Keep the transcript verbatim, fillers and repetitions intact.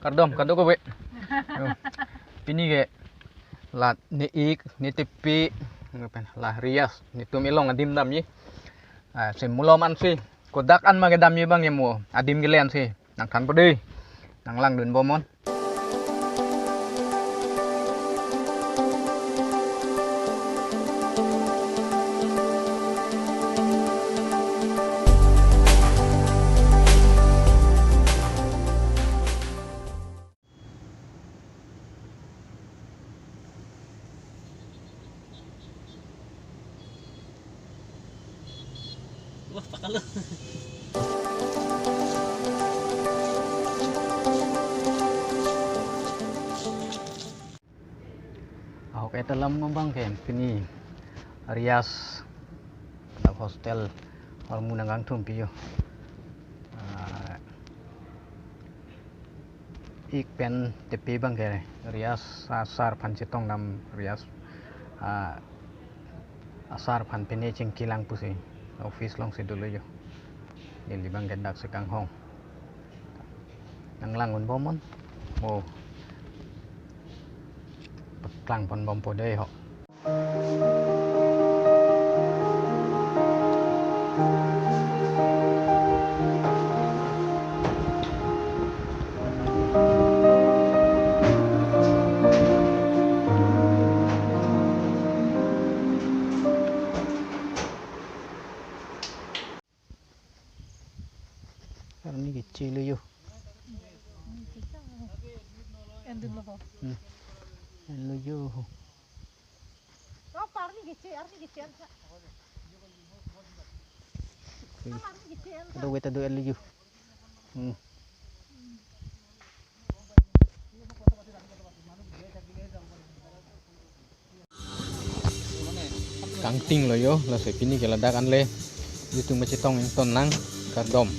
Kardom, kado kave. Yo. Pini ke la ne-ik, ne tepi, pen la Rias, netum elong adim damji. Ah, si malom ansi, kodak an ma kedamji abang ke mo, adim kele ansi, nangthanpo dei, nanglangdunbom non. Wah, pakalo. Ahok eta lam abang ke pini Rias, kedap hostel, hormu nangkangthumpi yo. Ah, ik pen tepi abang ke Rias asar aphan chetongdam, Rias, ah, asar aphan pine chingki lang pusi office alongsi dolo yo. Neli abang ke daksi kanghong. Nanglangdunbom non. Mo. Paklangponbompo dei ho. Arni kechelo yo. Endun lo ho. Hmm. Enlo yo. Kau parni kece, arni kece ansa. Oke. Arni kece ansa. Ada weta do enlo yo. Hmm. Kangting lo yo, lasi pini ke ladak anle. Itum kachetong ington nang, kardom.